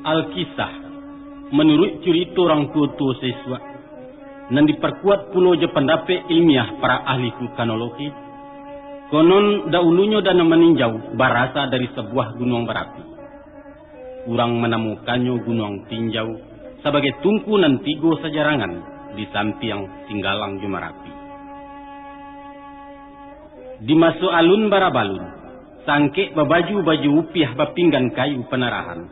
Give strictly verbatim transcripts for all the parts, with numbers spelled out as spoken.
Alkisah, manuruik curito urang tuo-tuo saisuak, nan dipakuat pulo jo pandapek ilmiah para ahli vulkanologi, konon dahulunyo Danau Maninjau barasa dari sabuah gunuang barapi. Urang manamokannyo Gunuang Tinjau sabagai tungku nan tigo sajarangan di sampiang Singgalang jo Marapi. Di maso alun barabalun, sangkek babaju-baju upiah bapinggan kayu panarahan,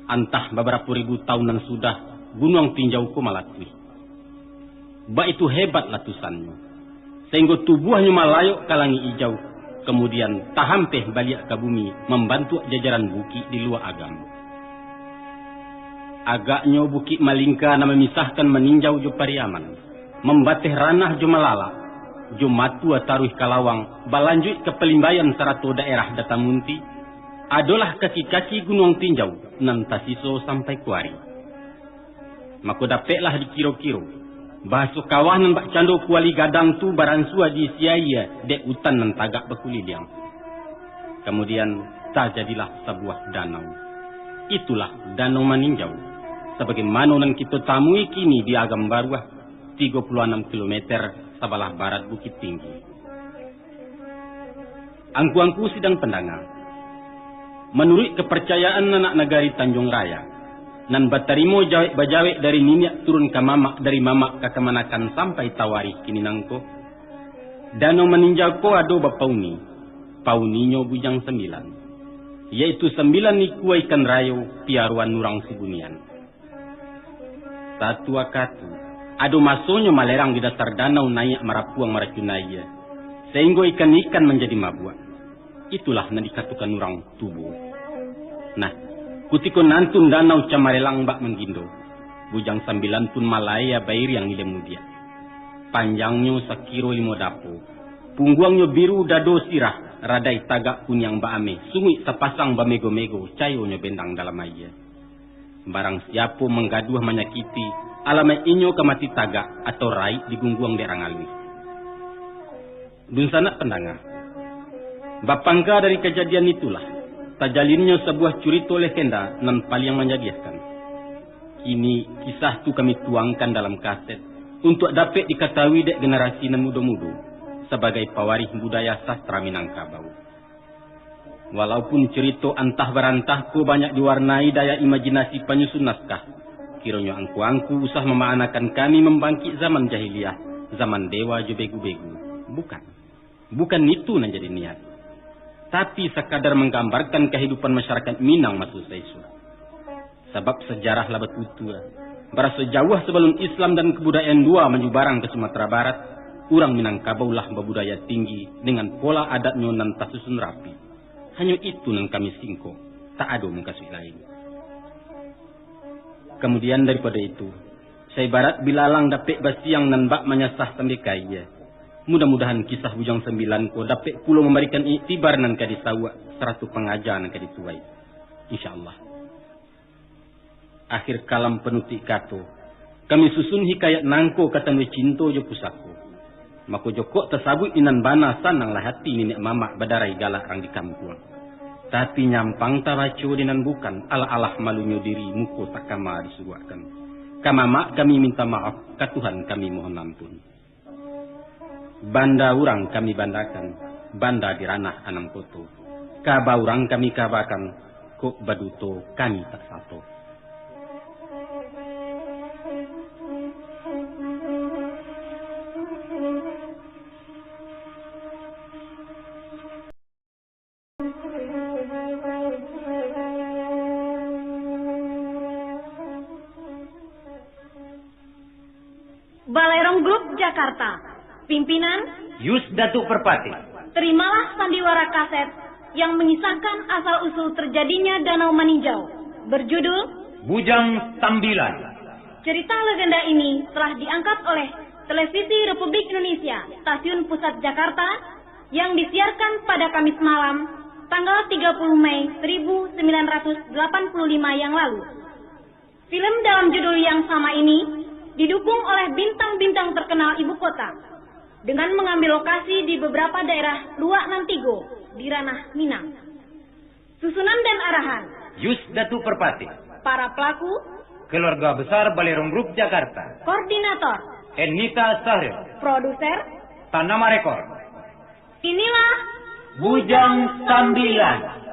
antah babarapo ribu taun nan sudah Gunuang Tinjau ko malatuih. Baitu hebat latusannyo, sainggo tubuahnyo malayok ka langik ijau, kamudian tahampeh baliak ka bumi mambantuak jajaran bukik di Luak Agam. Agaknyo Bukik Malingka nan mamisahkan Maninjau jo Pariaman, mambateh Ranah jo Malalak, jo matua taruih ka lawang, balanjuik ka Palimbayan sarato daerah Datamunti, adolah kaki-kaki Gunuang Tinjau nan tasiso sampai kuari. Mako dapeklah dikiro-kiro, bahaso kawah nan bakcando kuali gadang tu baransua diisi aia dek utan nan tagak bakuliliang. Kamudian, tajadilah sabuah danau. Itulah Danau Maninjau, sabagaimano nan kito tamui kini di Agam Baruah, tigo puluah anam kilometer sabalah barat Bukittinggi. Angku-angku sidang pandanga, manuruik kaparcayaan anak nagari Tanjuang Raya, nan batarimo jawek-bajawek dari niniak turun ka mamak, dari mamak ka kamanakan sampai tawarih kini nangko, Danau Maninjau ko ado bapauni, pauninyo Bujang Sambilan, yaitu sambilan ikua ikan rayo piaroan urang Sibunian. Satu wakatu, ado masonyo malerang di dasar danau naiak marapuang maracun aia, sainggo ikan-ikan manjadi mabuak. Itulah nan dikatokan urang tubo. Nah, kutiko nantun danau camarelang bak manggindo, Bujang Sambilan pun malaia bairiang ilia mudiak. Panjangnyo sakiro limo dapo, pungguangnyo biru dado sirah, radai tagak kuniang baameh, sunguik sapasang bamego-mego, cayonyo bendang dalam aia. Barang siapo manggaduah manyakiti, alamaik inyo ka mati tagak atau raik digungguang dek rangaluih. Dunsanak pandanga, bapangka dari kajadian itulah, tajalinnyo sabuah curito legenda nan paliang manjadiahkan. Kini, kisah tu kami tuangkan dalam kaset, untuak dapek dikatahui dek generasi nan mudo-mudo, sabagai pawarih budaya sastra Minangkabau. Walaupun curito antah barantah ko banyak diwarnai daya imajinasi panyusun naskah, kironyo angku-angku usah mamaanakan kami mambangkik zaman jahiliah, zaman dewa jo begu-begu. Bukan. Bukan itu nan jadi niat. Tapi sakadar manggambarkan kahidupan masyarakat Minang maso saisuak. Sabab sajarah lah batutua, baraso jauah sabalun Islam dan kabudayaan lua manjubarang ka Sumatera Barat, urang Minangkabau lah babudaya tinggi dengan pola adatnyo nan tasusun rapi. Hanyo itu nan kami singko, tak ado mukasuik lain. Kamudian daripado itu, saibarat bilalang dapek basiang nan bak manyasah sampai ka aia. Mudah-mudahan kisah Bujang Sambilan ko dapek pulo mambarikan iktibar nan ka disauak, sarato pangaja nan ka dituai. Insya Allah. Akhir kalam panutuik kato, kami susun hikayat nangko ka tanduih cinto jo pusako. Mako, jokok tasabuik di nan bana, sananglah ati niniak mamak badarai galak rang di kampuang. Tapi nyampang tabaco di nan bukan, alah-alah malunyo diri, muko takama disuruakkan. Ka mamak kami minta maaf, ka Tuhan kami mohon ampun. Banda urang kami bandakan, banda di ranah anam koto. Kaba urang kami kabakan, kok baduto kami tak sato. Balerong Group Jakarta. Pimpinan Yus Datuk Perpatih. Terimalah sandiwara kaset yang mengisahkan asal-usul terjadinya Danau Maninjau, berjudul Bujang Sambilan. Cerita legenda ini telah diangkat oleh Televisi Republik Indonesia, Stasiun Pusat Jakarta, yang disiarkan pada Kamis malam, tanggal tiga puluh Mei seribu sembilan ratus delapan puluh lima yang lalu. Film dalam judul yang sama ini didukung oleh bintang-bintang terkenal ibu kota, dengan mengambil lokasi di beberapa daerah luak nan tigo di ranah Minang. Susunan dan arahan Yus Datuk Perpatih. Para pelaku, Keluarga Besar Balerong Group Jakarta. Koordinator, Ernita Sahril. Produser, Tanama Rekor. Inilah Bujang Sambilan.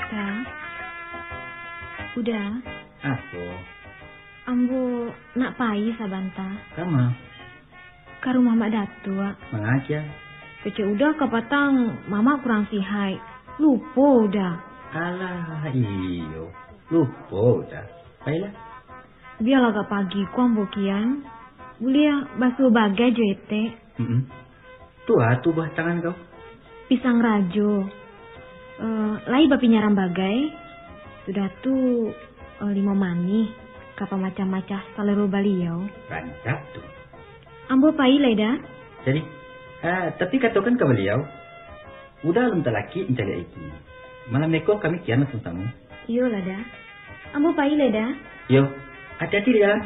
Da. Uda. Apo? Ambo nak pai sabanta. Kama? Ka rumah Mak Datuak. Mangaja? Kecek Uda kapatang Mamak kurang sihaik. Lupo Uda. Alah, iyo. Lupo Uda. Pailah. Bialah agak pagi ko ambo kian. Buliah basuah bagai jo etek. Mm-mm. Tu a tu buah tangan kau? Pisang rajo. Eh, lai bapinyaram bagai. Sudah tu, eh, limau manih ka pamacah-macah salero baliau. Rancak tu. Ambo pai lai, Da. Jadi, ah, tapi katokan ka baliau, Uda alun talakik mancaliak itu. Malam beko kami kian lah samo-samo. Iyolah, Da. Ambo pai lai, Da. Yo, ati-ati di jalan.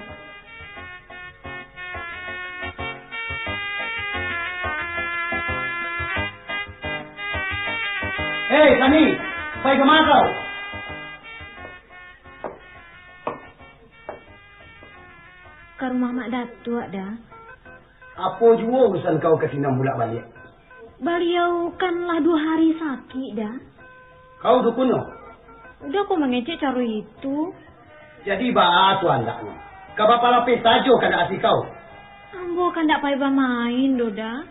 Hei, Sani, pai ka ma kau? Ka rumah Mak Datuak, Da. Apo juo urusan kau ka sinan bulak baliak? Baliau kan lah duo hari sakik, Da. Kau dukunnyo? Uda ko mangecek caro itu. Jadi baa tu andaknyo? Ka bapalapeh sajo kandak ati kau? Ambo kandak pai bamain doh, Da.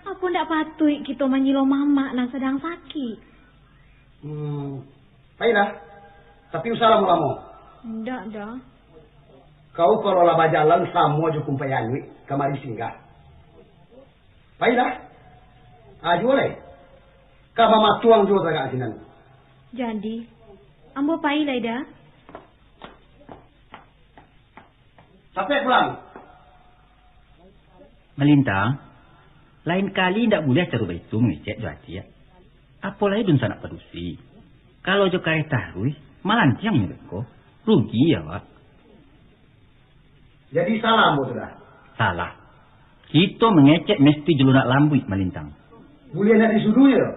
Apo ndak patuik kito manyilo mamak nan sadang sakik? Hmm, pailah. Tapi usah lamo-lamo. Indak, Da. Kau kalau lah bajalan samo jo kumpai anuik, kamari singgah. Pailah. Ah, juo lai. Ka mamatuang juo tagak sinan. Jadi, ambo pai lai, Da. Capek pulang. Malintang, lain kali indak buliah caro baitu mangecek jo adiak. Apo lai dunsanak padusi. Kalau jo kareh taruih, malantiang nyo beko. Rugi awak. Jadi salah ambo tu Da? Salah. Kito mangecek mesti jo lunak lambuik, Malintang. Buliah ndak disuduah nyo?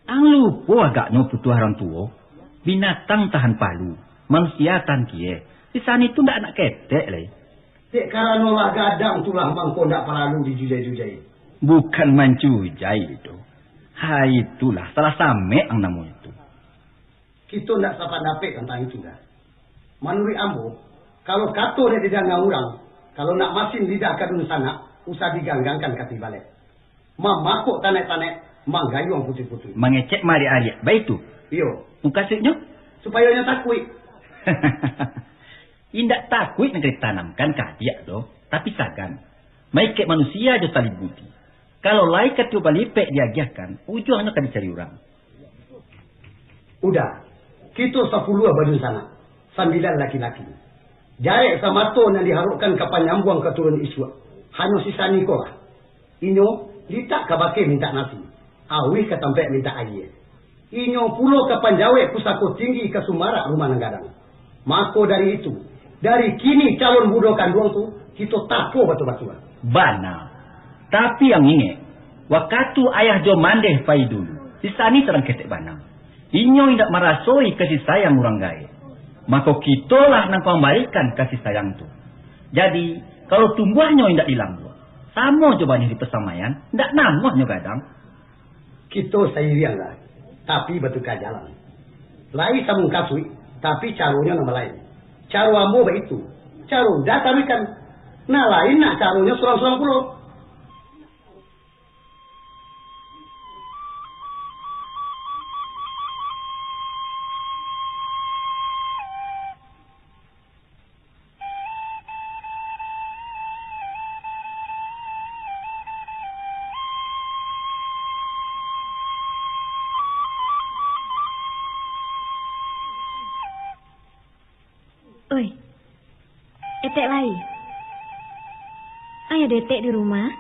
Ang lupo agaknyo putuah urang tuo. Binatang tahan palu, manusia tahan kieh. Si Sani tu ndak anak ketek lai. Dek karano lah gadang tu lah mangko ndak paralu dijujai-jujai. Bukan mancujai doh. Hai itulah, salah samek ang namo itu. Kito ndak sapandapek tantang itu Da. Manuruik ambo, kalau kato dek didanga urang, kalau nak masin lidah ka dunsanak, usah diganggangkan ka tibalek. Mamakok tanek-tanek, manggayuang putuih-putuih. Mangecek maariak-ariak, baitu? Iyo. Mukasuiknyo? Supayo nyo takuik. Indak takuik nan ka ditanamkan ka adiak doh, tapi sagan. Maikek manusia jo tali budi. Kalau lai ka tiok balipek diagiahkan, ujuangnyo ka dicari urang. Uda, kito sapuluah badunsanak, sambilan laki-laki. Jarek samato nan diharokkan ka panyambuang ka turun isuak, hanyo si Sani ko lah. Inyo litak ka bakeh mintak nasi, auih ka tampek mintak aia. Inyo pulo ka panjawek pusako tinggi ka sumarak rumah nan gadang. Mako dari itu, dari kini calon budo kanduang tu, kito tapo batua-batua. Bana. Tapi ang ingek, wakatu ayah jo mandeh pai dulu, si Sani sadang ketek bana. Inyo indak marasoi kasih sayang urang gaek. Mako kitolah nan ka mambarikan kasih sayang tu. Jadi, kalau tumbuahnyo indak dilambuak, samo jo baniah di pasamaian, indak namuah nyo gadang. Kito sairiang lah, tapi batuka jalan. Lai samungkasuik, tapi caronyo nan balain. Caro ambo baitu, caro Uda taruihkan. Nan lain nak caronyo surang-surang pulo. Oi, etek lai. Ado etek di rumah?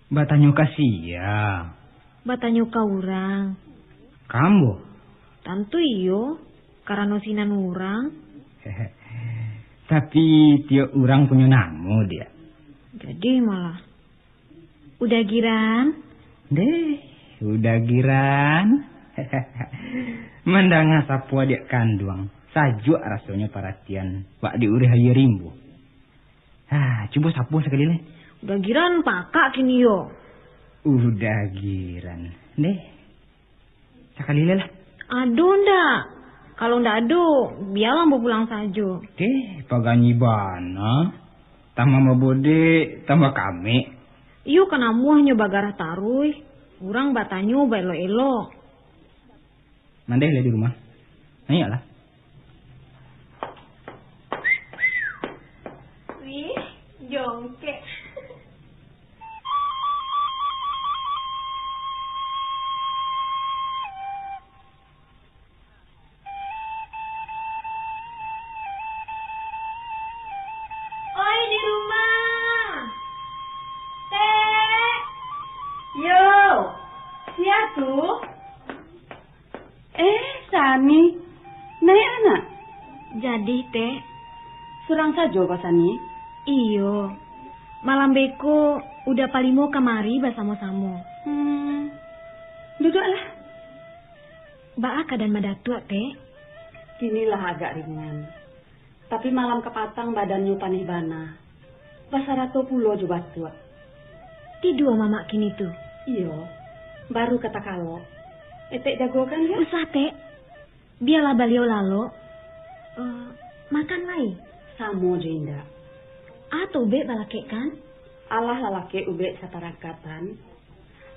Batanyo ka sia? Batanyo ka urang. Ka ambo? Tantu iyo, karano sinan urang. Tapi tiok urang punyo namo, Diak. Jadi malah. Uda Giran? Deh, Uda Giran. Mandanga sapo adiak kanduang, sajuak rasonyo paratian, bak di urih aia rimbo. Ha, cubo sapo sakali lai. Uda Giran pakak kini yo. Uda Giran. Deh. Sakali lai lah. Aduh, ndak. Kalau ndak ado, bialah ambo pulang sajo. Deh, paganyi bana. Tambah babodek, tambah kamek. Iyo kan amuahnyo bagarah taruih. Urang batanyo baelok-elok. Mandeh lah di rumah. Naiaklah. Wih, jongkek. Oi, di rumah. Tek. Yo, sia tu? Eh, Sani. Naiaklah, Nak. Jadi, Tek. Surang sajo ko, Sani? Iyo. Malam beko, Uda Palimo kamari basamo-samo. Hmm. Duduaklah. Baa kaadaan Madatuak, Tek? Kini lah agak ringan. Tapi malam kapatang badannyo paneh bana. Basarato pulo jo batuak. Tidua mamak kini tu? Iyo, baru ka takalok. Etek jagokan, yo? Usah, Tek. Bialah baliau lalok. Eh, makan lai. Samo jo indak. Atau ubek balakek kan? Alah lalakek ubek satarangkatan.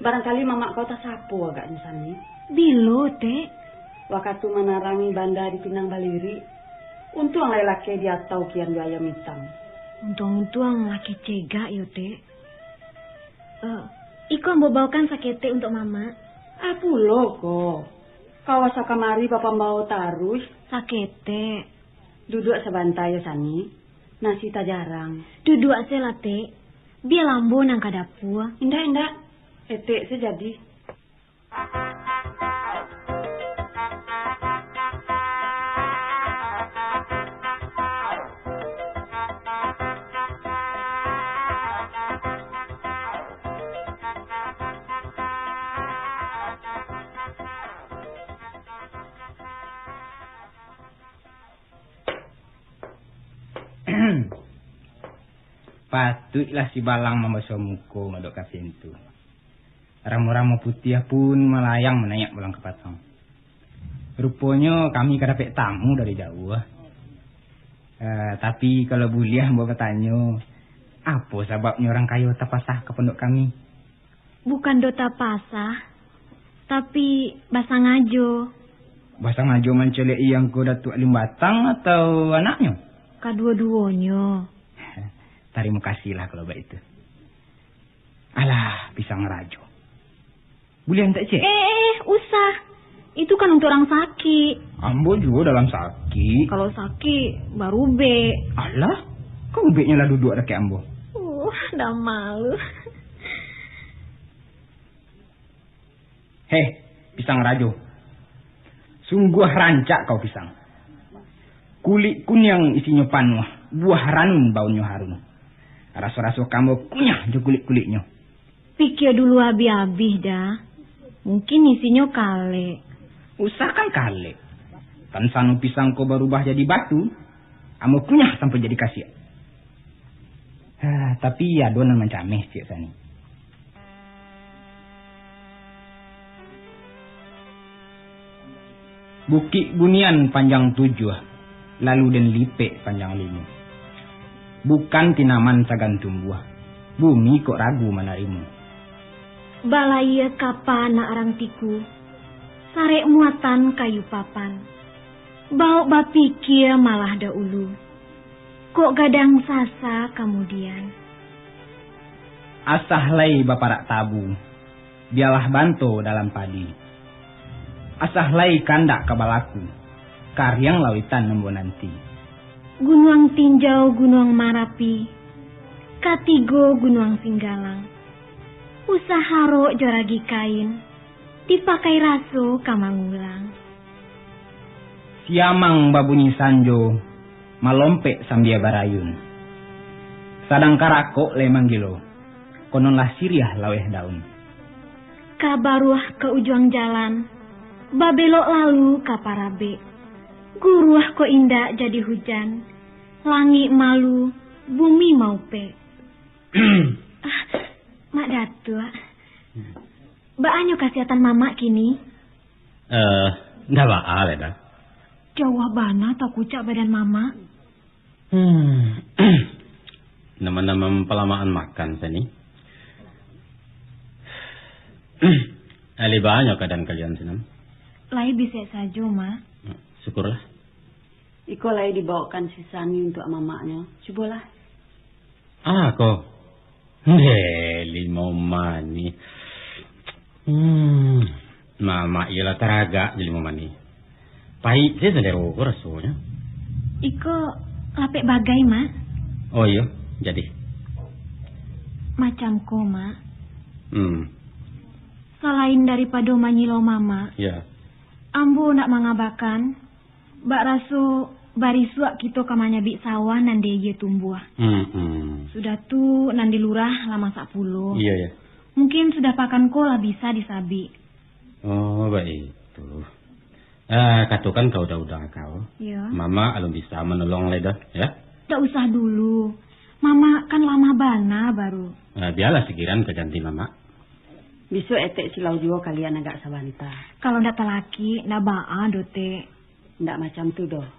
Barangkali mamak kau tasapo agaknyo, Sani. Bilo, Tek? Wakatu manarangi banda di Pinang Balirik, untuang lai lakeh diatau kian jo ayam itam. Untuang-untuang lakeh cegak yo, Tek. Eh, iko ambo baokan saketek untuak mamak. Ah, pulo ko. Kau asa kamari bapambao taruih. Saketek. Duduak sabanta yo, Sani. Nasi tajarang. Duduak se lah, Tek. Bialah ambo nan ka dapua. Indak, indak. Etek se jadi. Patuiklah si balang mambaso muko madok ka pintu. Ramo-ramo putiah pun malayang manaiak bulan kapatang. Ruponyo kami ka dapek tamu dari jauah. Eh, tapi kalau buliah ambo batanyo, apo sababnyo urang kayo tapasah ka pondok kami? Bukan do tapasah, tapi basangajo. Basangajo mancaliak-i angko Datuak Lim Batang atau anaknyo? Kaduo-duonyo. Tarimo kasihlah kalau baitu. Alah, pisang rajo. Buliah mintak cek? Eh, eh, eh, usah. Itu kan untuk urang sakik. Ambo juo dalam sakik. Kalau sakik, baru ubek. Alah, kau ubeknyo lah duduak dakek ambo. Uh, dah malu. Heh, pisang rajo. Sungguah rancak kau pisang. Kulik kuniang isinyo panuah, buah ranun baunnyo harum. Raso-raso ka ambo kunyah jo kulik-kuliknyo. Pikia dulu abih-abih, Da. Mungkin isinyo kalek. Usah kan kalek. Tan sano pisang ko barubah jadi batu, ambo kunyah sampai jadi kasiak. Ah, tapi ado nan mancameh ciek Sani. Bukik bunian panjang tujuah, lalu den lipek panjang limo. Bukan tinaman sagan tumbuah, bumi kok ragu manarimo. Balayia kapa nak rantiku, sarek muatan kayu papan. Baok bapikia malah daulu, kok gadang sasa kamudian. Asah lai baparak tabu, bialah banto dalam padi. Asah lai kandak ka balaku, kariang lauitan ambo nanti. Gunuang Tinjau, Gunuang Marapi, Katigo Gunuang Singgalang. Usah harok jo ragi kain, dipakai raso ka mangulang. Siamang babunyi sanjo, malompek sambia barayun. Sadang karakok lai manggilo, konon lah siriah laweh daun. Ka baruah ka ujuang jalan, babelok lalu ka parabek. Guruah ko indak jadi hujan, langik malu, bumi maupek. Ah, Mak Datuak. Baanyo kasihatan mamak kini? Eh, ndak baa lai dah. Jauah bana takucak badan mamak. Hmm. Nama-nama palamaan makan sani. Ali banyak keadaan kalian sinan. Lai bisek sajo, Mak. Syukurlah. Iko lai dibawakan si Sani untuak mamaknyo. Cubolah. Ah, ko. Deh, limau manih. Hmm, mamak iyolah taragak jo limau manih. Paik se sandero ko rasonyo. Iko lapek bagai, Mak. Oh iyo, jadi. Macam ko, Mak. Hmm. Salain daripado manyilau mamak, ya, ambo nak mangabakan, bak raso barisuak kito ka manyabik sawah nan di aia tumbuah. Hmm, hmm. Sudah tu, nan di lurah lah masak pulo. Iya, iya. Mungkin sudah pakan ko lah bisa disabik. Oh, baitu. Ah, katokan ka uda-uda kau. Iya. Mamak alun bisa manolong lai doh, ya? Ndak usah dulu. Mamak kan lamah bana baru. Ah, bialah si Giran ka ganti mamak. Bisuak etek silau juo kalian agak sabanta. Kalau ndak talakik, ndak baa doh, Tek. Ndak macam tu doh.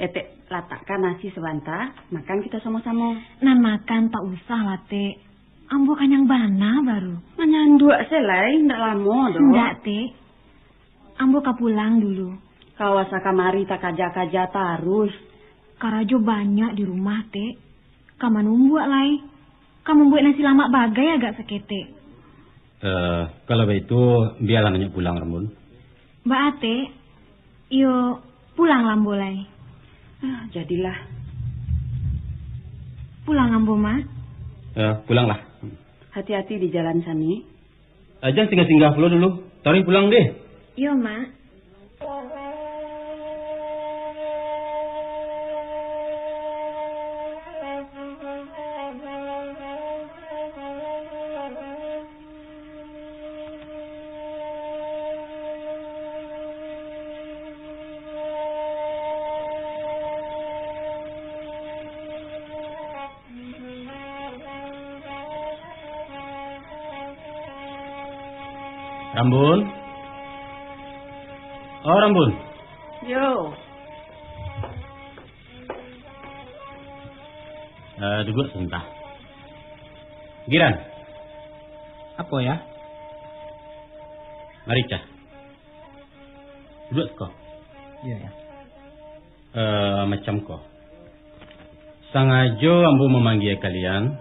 Etek latakkan nasi sabanta, makan kito samo-samo. Nan makan tak usah lah, Tek. Ambo kanyang bana baru. Manyanduak se lai, ndak lamo doh. Ndak, Tek. Ambo ka pulang dulu. Kau asa kamari takaja-kaja taruih. Karajo banyak di rumah, Tek. Ka manumbuak lai. Ka mambuek nasi lamak bagai agak saketek. Eh, kalau baitu, bialah Nanyok pulang, Rambun. Baa, Tek? Iyo, pulang lah ambo lai. Ah, jadilah. Pulang ambo, Mak. Eh, pulanglah. Hati-hati di jalan, Sani. Eh, jan singgah-singgah pulo dulu. Taruih pulang deh. Iyo, Mak. Rambun. Oh, Rambun. Yo. Eh, duduak sabanta. Giran. Apo, Yah? Mari, Cah. Duduak siko. Iyo, Yah. Eh, macam ko. Sangajo ambo mamanggia kalian,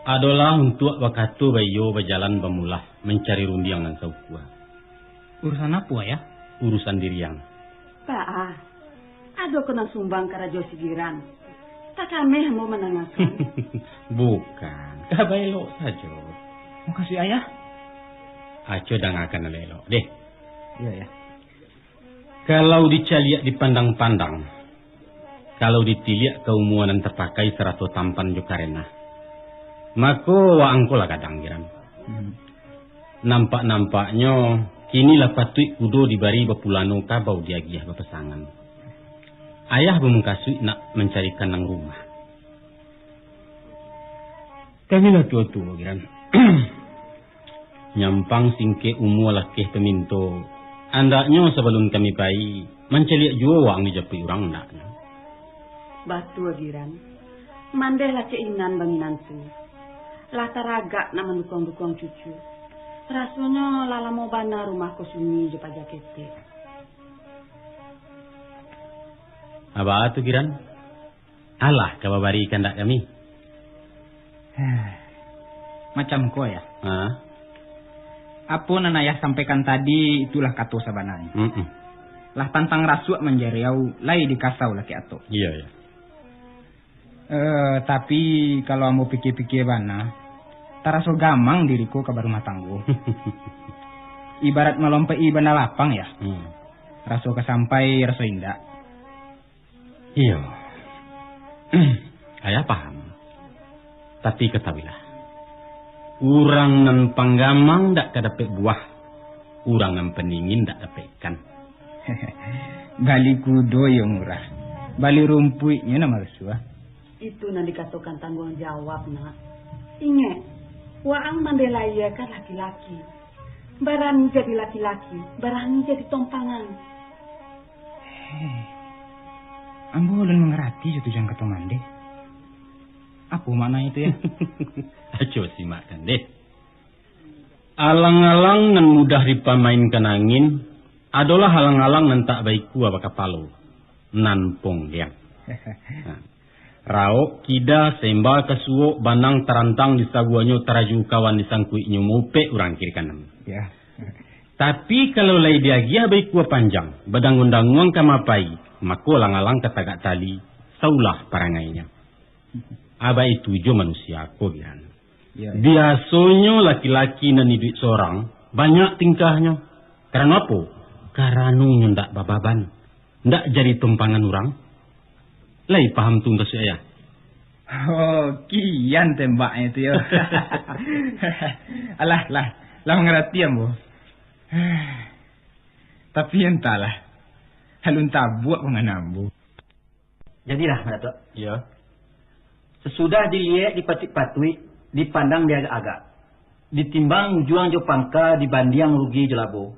adolah untuak bakato baiyo bajalan bamulah mancari rundiang nan saukua. Urusan apo, Ayah? Urusan diriang. Baa, ado ko nan sumbang karajo si Giran? Takameh ambo mandangakan. Bukan, ka baelok sajo. Mukasuik Ayah? Aco dangakan elok-elok, deh. Iyo, Yah. Kalau dicaliak dipandang-pandang, kalau ditiliak ka umua nan tapakai sarato tampan jo karenah, mako waang ko lah gadang, Giran. Hmm. Nampak-nampaknyo, kini lah patuik kudo dibari bapulano kabau diagiah bapasangan. Ayah bamukasuik nak mancarikan nan rumah. Kami lah tuo-tuo, Giran. Nyampang singkek umua lakeh paminto, andaknyo sabalun kami pai, mancaliak juo waang dijapuik urang, andaknyo. Batua, Giran. Mandeh lah cek Inan baminantu. Lah taragak nak mandukuang-dukuang cucu. Rasonyo lah lamo bana rumah ko sunyi jo paja ketek. Baa tu, Giran? Alah ka babari kandak kami. Macam ko, Yah. Ha? Apo nan Ayah sampaikan tadi, itulah kato sabananyo. Mm-mm. Lah pantang rasuak manjariau, lai dikasau lakek atok. Iyo, iyo. Eh, tapi, kalau ambo pikia-pikia bana, taraso gamang diri ko ka barumah tanggo. Ibarat malompek-i banda lapang, ya. Hmm. Raso ka sampai, raso indak. Iyo. Ayah paham. Tapi katahuilah, urang nan panggamang dak ka dapek buah, urang nan pandingin dak dapek ikan. Bali kudo iyo murah, bali rumpuiknyo nan masuah. Itu nan dikatokan tangguang jawab, nak. Ingek, waang mandeh lahiakan laki-laki. Barani jadi laki-laki, barani jadi tompangan. Heh, ambo alun mangarati jo tujuan kato mandeh. Apo makna itu, ya? Aco simakkan deh. Alang-alang nan mudah dipamainkan angin, adolah alang-alang nan tak baikua bakapalo, nan ponggiang. Nah, raok kida, semba ka suok, banang tarantang di sabuahnyo, taraju kawan di sangkuiknyo, maupek urang kiri kanan. Ya. Tapi, kalau lai diagiah baikua panjang, badanguang-danguang ka mapai, mako alang-alang ka tagak tali, saulah parangainyo. Abaitu jo manusia ko, Giran. Ya, ya. Biasonyo laki-laki nan iduik sorang, banyak tingkahnyo. Karano apo? Karano nyo ndak bababan, ndak jadi tumpangan urang. Lai paham tu mukasuik ayah? Oh, kian tembaknyo tu, yo. Alah, lah, lah mangarati ambo. Tapi antahlah, alun tabuak pangan ambo. Jadilah, Mak Datuak. Iyo. Sasudah diliek, dipatuik-patuik, dipandang diagak-agak, ditimbang ujuang jo pangka, dibandiang rugi jo labo,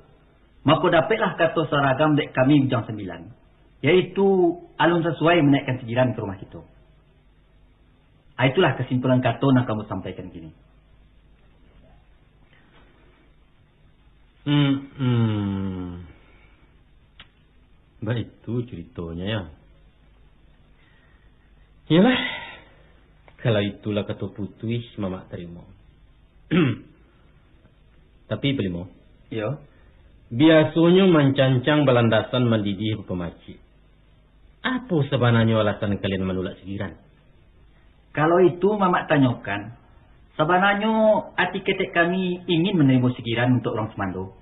mako dapeklah kato saragam dek kami Bujang Sambilan, yaitu alun sasuai manaikkan si Giran ka rumah kito. Ah, itulah kasimpulan kato nan ka ambo sampaikan kini. Hmm, hmm. Baitu curitonyo, yo. Iyolah, kalau itulah kato putuih, Mamak tarimo. Tapi, Palimo, yo, biasonyo mancancang balandasan, mandidih bapamacik. Apo sabananyo alasan kalian manulak si Giran? Kalau itu Mamak tanyokan, sabananyo ati ketek kami ingin manarimo si Giran untuak urang sumando.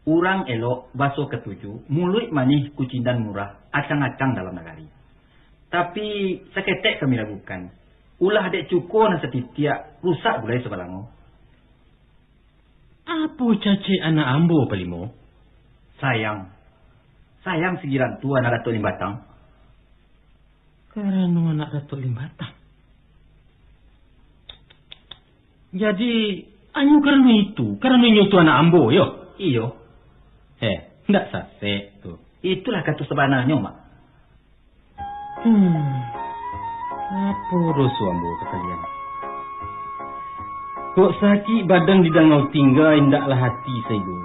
Urang elok, baso katuju, muluik manih, kucindan murah, acang-acang dalam nagari. Tapi, saketek kami ragukan. Ulah dek cuko nan satitiak, rusak gulai sabalango. Apo cacek anak ambo, Palimo? Sayang. Sayang si Giran tu anak Datuak Limbatang. Karano anak Datuak Limbatang. Jadi, hanyo karano itu, karano inyo tu anak ambo, yo? Iyo. Heh, ndak sasek tu. Itulah kato sabananyo, Mak. Hmm, apo doso ambo ka kalian? Kok sakik badan didangau tingga, indaklah hati saibo.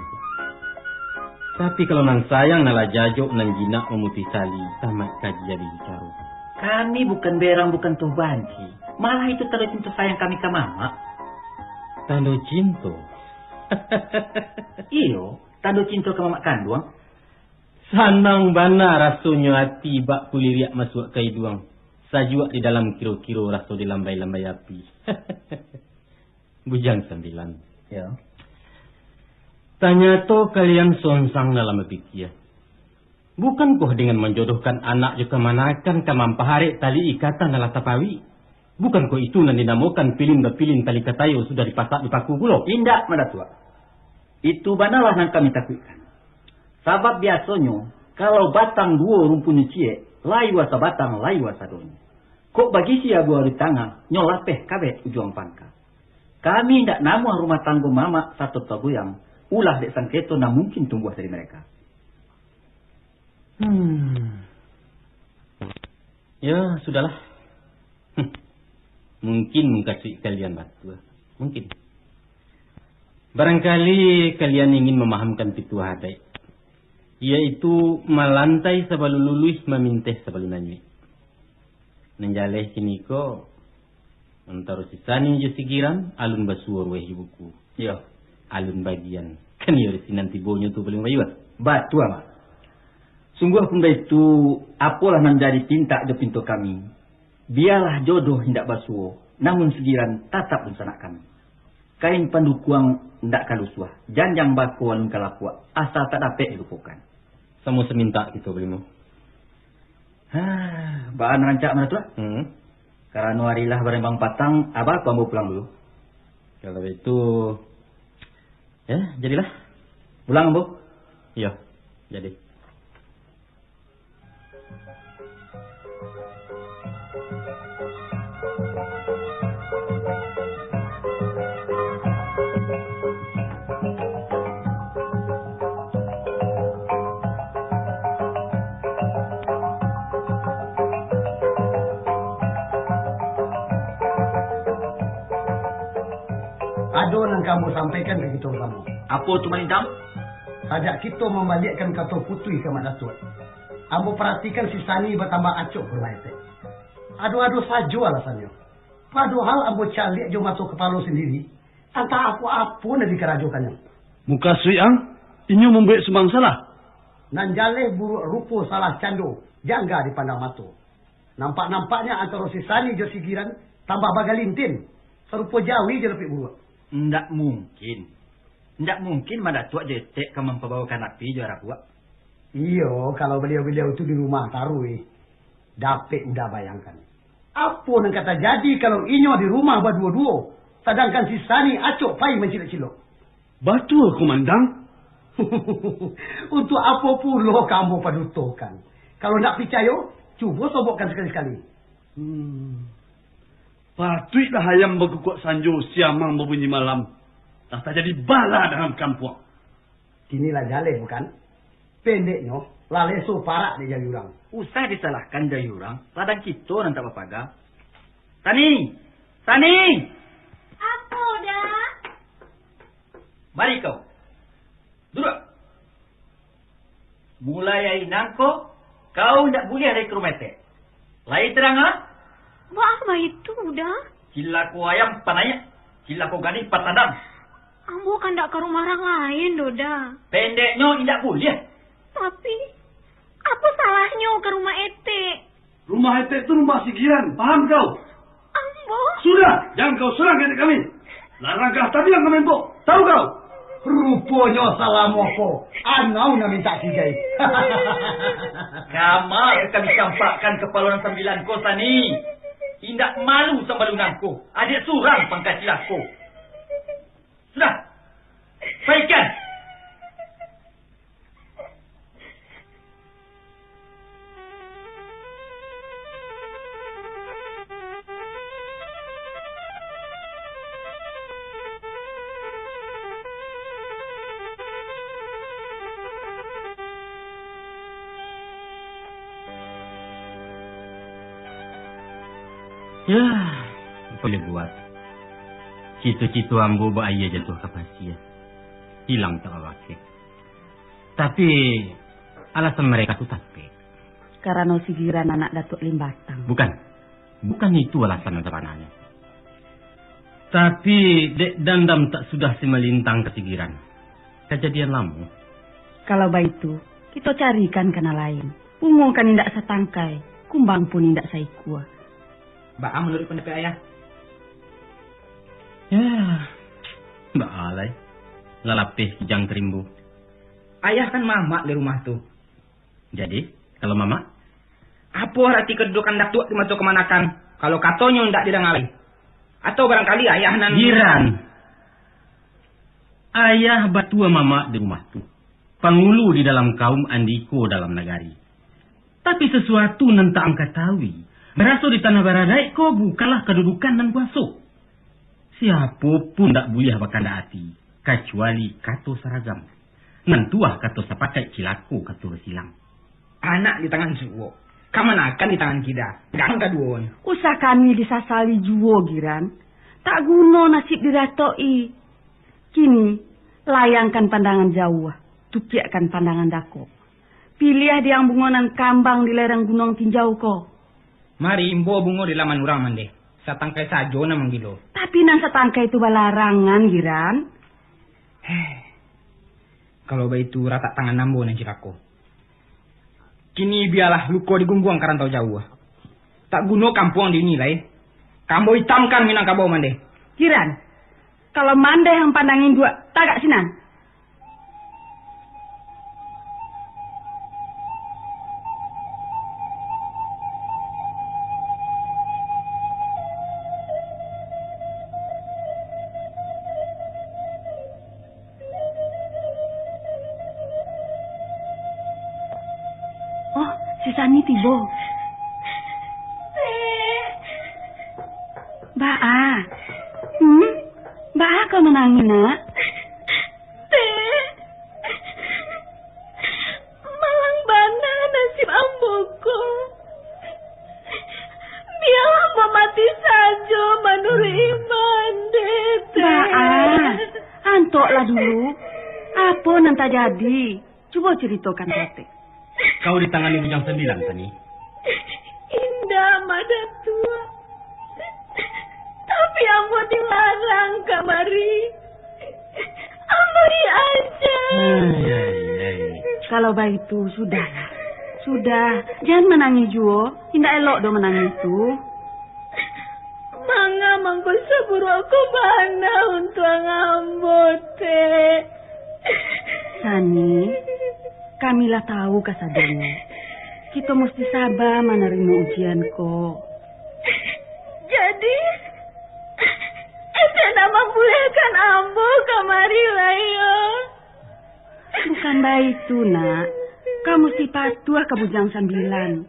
Tapi kalau nan sayang, nan lah jajok, nan jinak mamutuih tali, tamaik kaji abih bicaro. Kami bukan berang, bukan tuh banci. Malah itu tando cinto sayang kami ka Mamak. Tando cinto? Iyo, tando cinto ka Mamak kanduang. Sanang bana rasonyo ati bak kuliriak masuak ka iduang, sajuak di dalam kiro-kiro raso di lambai-lambai api. Bujang Sambilan. Yo. Tanyato kalian sonsang dalam bapikia. Bukankoh dengan manjodohkan anak jo kamanakan ka mampaharek tali ikatan nan lah tapawik? Bukankoh itu nan dinamokan pilin bapilin, tali katayo sudah dipasak dipaku pulo? Indak, Mak Datuak. Itu banalah nan kami takuikkan. Sabab biasonyo, kalau batang duo rumpunyo ciek, layua sabatang, layua sadonyo. Kok bagisi abu-abu di tangah, nyo lapeh kabek ujuang pangka. Kami indak namuah rumah tanggo Mamak sato tagoyang, ulah dek sangketo nan mungkin tumbuah dari mereka. Hmm. Ya, sudahlah. Mungkin mukasuik kalian batua. Mungkin. Barangkali kalian ingin mamahamkan pituah adaik, yaitu malantai sabalun luluih, maminteh sabalun anyuik. Nan jaleh kiniko, antaro si Sani jo si Giran, alun basuo ruweh jo buku. Iyo. Alun bagian. Kan iyo di sinan tibonyo tu, Palimo Bayuang? Batua, Mak. Sungguahpun baitu, apolah nan jadi pintak jo pinto kami, Bialah jodoh indak basuo, namun Sigiran tatap dunsanak kami. Kain pandukuang indak ka lusuah, janjang bako alun ka lapuak, asa tak dapek dilupokan. Samo samintak kito balimo. Hah, baa nan rancak, Madatuak? Hmm. Karano ari lah barambang patang, aba ko ambo pulang dulu. Kalau baitu, ya, jadilah. Pulang ambo. Iyo, jadi. Ado nan ka ambo sampaikan ka kito basamo. Apo tu, Malintang? Sajak kito mambaliakkan kato putuih ka Mak Datuak, ambo paratikan si Sani batambah acok ka rumah etek. Ado-ado sajo alasannyo. Padohal ambo caliak jo mato kapalo sandiri, antah apo-apo nan dikarajokannyo. Mukasuik ang, inyo mambuwek sumang salah? Nan jaleh buruak rupo salah cando, jangga dipandang mato. Nampak-nampaknyo antaro si Sani jo si Giran tambah bagalintin, sarupo jawi jo lapik buruak. Indak mungkin. Indak mungkin Mak Datuak jo etek ka mampabawokan api jo arabuak. Iyo, kalau baliau-baliau tu di rumah taruih, dapek Uda bayangkan. Apo nan ka tajadi kalau inyo di rumah baduo-duo, sadangkan si Sani acok pai mancilok-cilok? Batua, Komandan. Untuak apo pulo ka ambo padutokan? Kalau ndak picayo, cubo sobokkan sakali-sakali. Hmm. Patuiklah ayam bakukuak sanjo, siamang babunyi malam. Lah tajadi bala dalam kampuang. Kini lah jaleh, bukan? Pendeknyo, lah leso parak dek jawi urang. Usah disalahkan jawi urang, ladang kito nan tak bapaga. Sani! Sani! Apo, Da? Mari kau. Duduak. Mulai ari nangko, kau indak buliah lai ka rumah etek. Lai tarang, ah? Baa baitu, Da? Cilako ayam panaiak, cilako gadih patandang. Ambo kan ndak ka rumah urang lain doh, Da. Pendeknyo, indak buliah. Tapi, apo salahnyo ka rumah etek? Rumah etek tu rumah si Giran, paham kau? Ambo? Sudah, jan kau surang ka etek kami. Lah langkah tabiang kami ambo, tahu kau? Ruponyo salamo ko, anau nan mintak sigai. Kama ka kami campakkan kapalo nan sambilan ko, Sani. Indak malu sambalu nangko, adiak surang pangka cilako. Sudah, paikan. Yah, apo buliah buat? Cito-cito ambo bak aia jatuah ka pasia, hilang tak babakeh. Tapi, alasan mereka tu tapek. Karano si Giran anak Datuak Limbatang. Bukan. Bukan itu alasan nan sabananyo. Tapi, dek dandam tak sudah si Malintang ka si Giran. Kajadian lamo. Kalau baitu, kito carikan ka nan lain. Bungo kan indak satangkai, kumbang pun indak saikua. Baa manuruik pandapek Ayah? Yah, baa lai. Lah lapeh kijang ka rimbo. Ayah kan mamak di rumah tu. Jadi, kalau mamak? Apo arati kadudukan Datuak di mato kamanakan, kalau katonyo indak didanga lai? Atau barangkali Ayah nan... Giran! Ayah batua mamak di rumah tu, pangulu di dalam kaum, andiko dalam nagari. Tapi sasuatu nan tak ang katahui, baraso di tanah baradaik ko bukanlah kadudukan nan kuaso. Siapo pun ndak buliah bakandak ati, kacuali kato saragam. Nan tuah kato sapakaik, cilako kato basilang. Anak di tangan suok, kamanakan di tangan kida. Gadang kaduonyo. Usah kami disasali juo, Giran. Tak guno nasib diratok-i. Kini, layangkan pandangan jauah, tukiakkan pandangan dakok. Piliah diang bungo nan kambang di lereng Gunuang Tinjau ko. Mari, ambo bungo di laman urang mandeh. Satangkai sajo nan manggilo. Tapi nan satangkai tu balarangan, Giran. Heh. Kalau baitu, ratak tangan ambo nan cilako. Kini bialah luko digungguang ka rantau jauah. Tak guno kampuang di ini lai. Ka ambo itamkan Minangkabau mandeh. Jiran, kalau mandeh ang pandang induak, tagak sinan. Oh, si Sani tibo. Baa? Hmm? Baa kau manangih, nak? Tek, malang bana nasib ambo ko. Bialah ambo mati sajo manuruik iman, Tek. Baa? Antoklah dulu. Apo nan tajadi? Cubo caritokan, Tek. Kau ditangani Bujang Sambilan, Sani? Indak, Mak Datuak. Tapi ambo dilarang kamari. Ambo diancam. Ai, ai, ai. Kalau baitu, sudahlah. Sudah, jan manangih juo. Indak elok doh manangih tu. Manga mangko saburuak ko bana untuang ambo, Tek? Sani, kami lah tahu kasadonyo. Kito musti saba manarimo ujian ko. Jadi, Etek ndak mambuliahkan ambo kamari lai, yo? Bukan baitu, nak. Kau musti patuah ka Bujang Sambilan.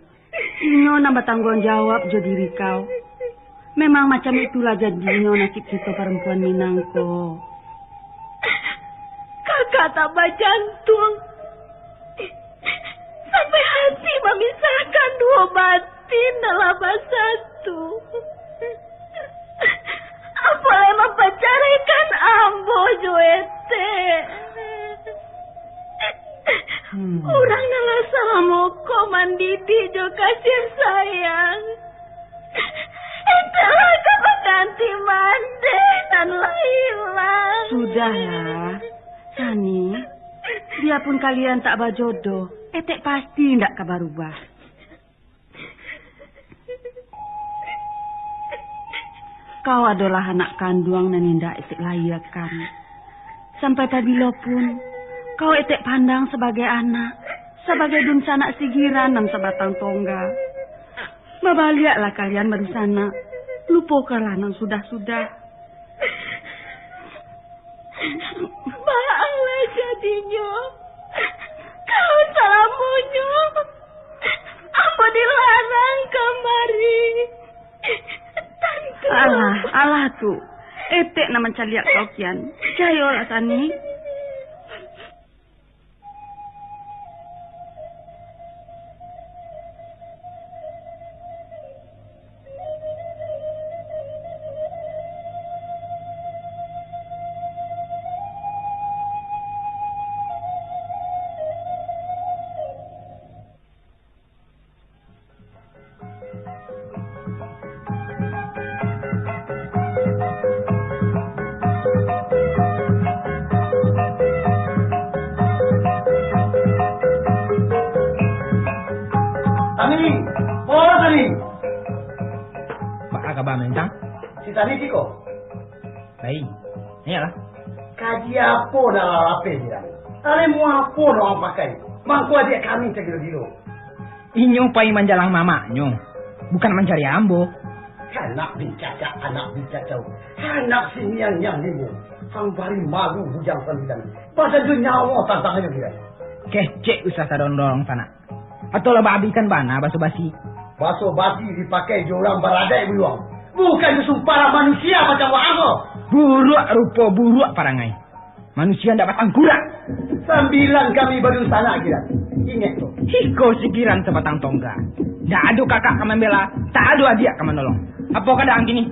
Inyo nan batangguang jawab jo diri kau. Memang macam itulah jadinyo nasib kito parampuan Minang ko. Kakak tak bajantuang. Sampai hati mamisahkan duo batin nan lah basatu. Apo lai mampacaraikan ambo jo Etek? Hmm. Urang nan lah salamo ko mandidik jo kasih sayang, Etek lah ka pangganti mandeh nan lah ilang. Sudahlah, Sani. Biapun kalian tak bajodoh, Etek pasti indak ka barubah. Kau adolah anak kanduang nan indak Etek layiakan. Sampai pabilo pun, kau Etek pandang sabagai anak, sabagai dunsanak sigiran nan sabatang tongga. Babaliaklah kalian bansanak, lupokanlah nan sudah-sudah. Baalah jadinyo, kalau salamonyo ambo dilarang kamari? Tantu. Alah, alah tu. Etek nan mancaliak kau kian. Picayolah, Sani. Tani! Oh, Tani! Baa kaba, Mintang? Si Tani kiko? Baik. Iyolah. Kaji apo nan lah lapeh, Jiran? Ilmu apo nan ang pakai? Mangko adiak kami tagilo-gilo. Inyo pai manjalang mamaknyo, bukan mancari ambo. Anak bincacak, anak bincacau, anak siniang-niang limbo. Ang bari malu Bujang Sambilan. Badan jo nyawo tantangannyo, Jiran. Kecek usah tadorong-dorong, sanak. Atau lah baabihkan bana baso basi? Baso basi dipakai jo urang baradaik buyuang, bukan jo sumparan manusia macam waang ko. Buruak rupo, buruak parangai. Manusia ndak batangkurak. Sambilan kami badunsanak, Jiran. Ingek tu. Iko si Jiran sabatang tongga. Ndak ado kakak ka mambela, tak ado adiak ka manolong. Apo kadaang kini?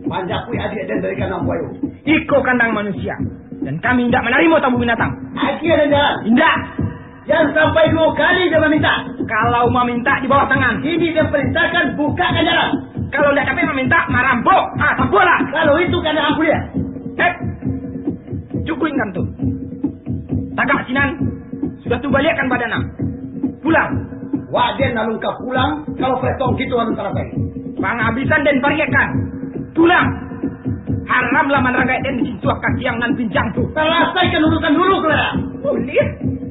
Manjapuik adiak den dari kandang buayo. Iko kandang manusia, dan kami indak manarimo tamu binatang. Agiah den jalan. Indak. Jan sampai duo kali den mamintak. Kalau mamintak di bawah tangan. Kini den parintahkan bukakan jalan. Kalau indak dapek mamintak, marampok. Ah, tampualah. Kalau itu kandang ang buliah. Eh, cukuik kantun. Tagak sinan, sudah tu baliakkan badan ang. Pulang. Wak den alun ka pulang, kalau paretong kito alun salasai. Pangabisan den pariakkan. Pulang! Haram lah manaranggaik den disintuah kaki ang nan pinjang tu. Salasaikan urusan dulu, Clara. Buliah.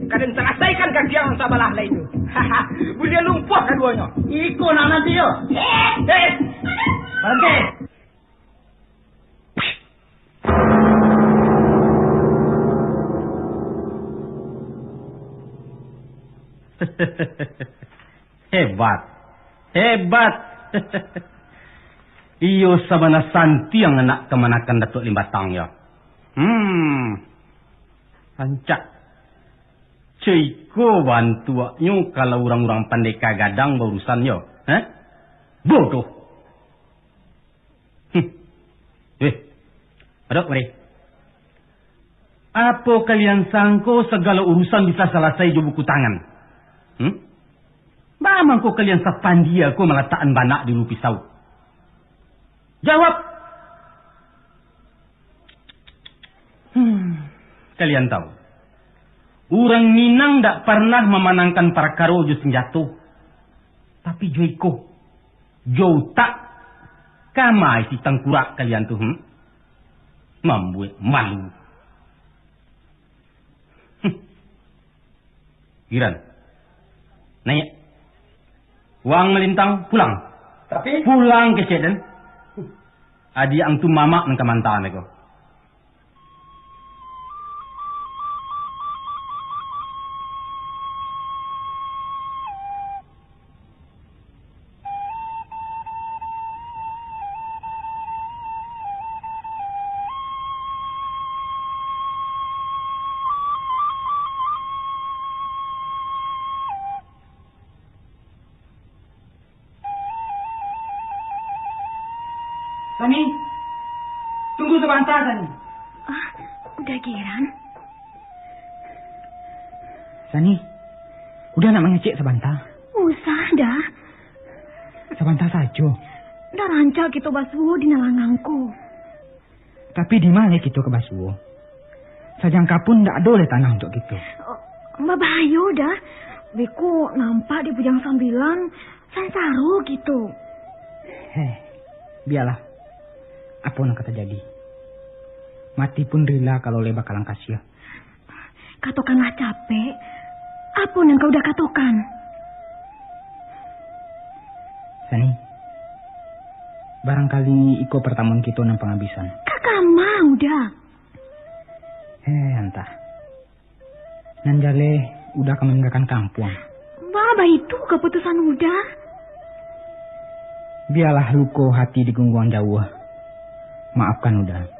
Ka den salasaikan kaki ang sabalah lai tu. Buliah lumpuah kaduonyo. Iko nak nanti yo. Eh! Eh! Baranti! Hebat. Hebat. Iyo sabana santiang anak kamanakan Datuak Limbatang yo. Hmm. Rancak. Ciko bantuaknyo kalau urang-urang pandeka gadang baurusan yo. Heh? Bodoh. Hmm. Eh, adok mari. Apo kalian sangko sagalo urusan bisa salasai jo buku tangan? Hmm? Baa mangko kalian sapandia ko malatakan banak di ulu pisau? Jawab! Hmm. Kalian tahu, urang Minang dak parnah mamanangkan parkaro jo sanjato, tapi jo iko, jo utak. Kama isi tangkurak kalian tu, hmm? Mambuek malu. Hmm. Giran. Naiak. Wang Malintang, pulang. Tapi pulang kecek den. Adiak ang tu mamak nan ka manta ko. Sani, tunggu sabanta, Sani. Ah, Uda Giran? Sani, Uda nak mangecek sabanta. Usah, Da. Sabanta sajo. Ndak rancak kito basuo di nan langang ko. Tapi di ma lai kito ka basuo? Sajangka pun ndak ado lai tanah untuak kito. Oh, babahayo, Da. Beko nampak dek Bujang Sambilan, sansaro kito. Heh, bialah. Apo nan ka tajadi? Mati pun rila kalau lai bakalang kasiah. Katokanlah capek, apo nan ka Uda katokan? Sani, barangkali iko partamuan kito nan pangabisan. Ka kama, Uda? Eh, antah. Nan jaleh Uda ka maninggakan kampuang. Baa baitu kaputusan Uda? Bialah luko hati digungguang jauah. Maafkan Uda.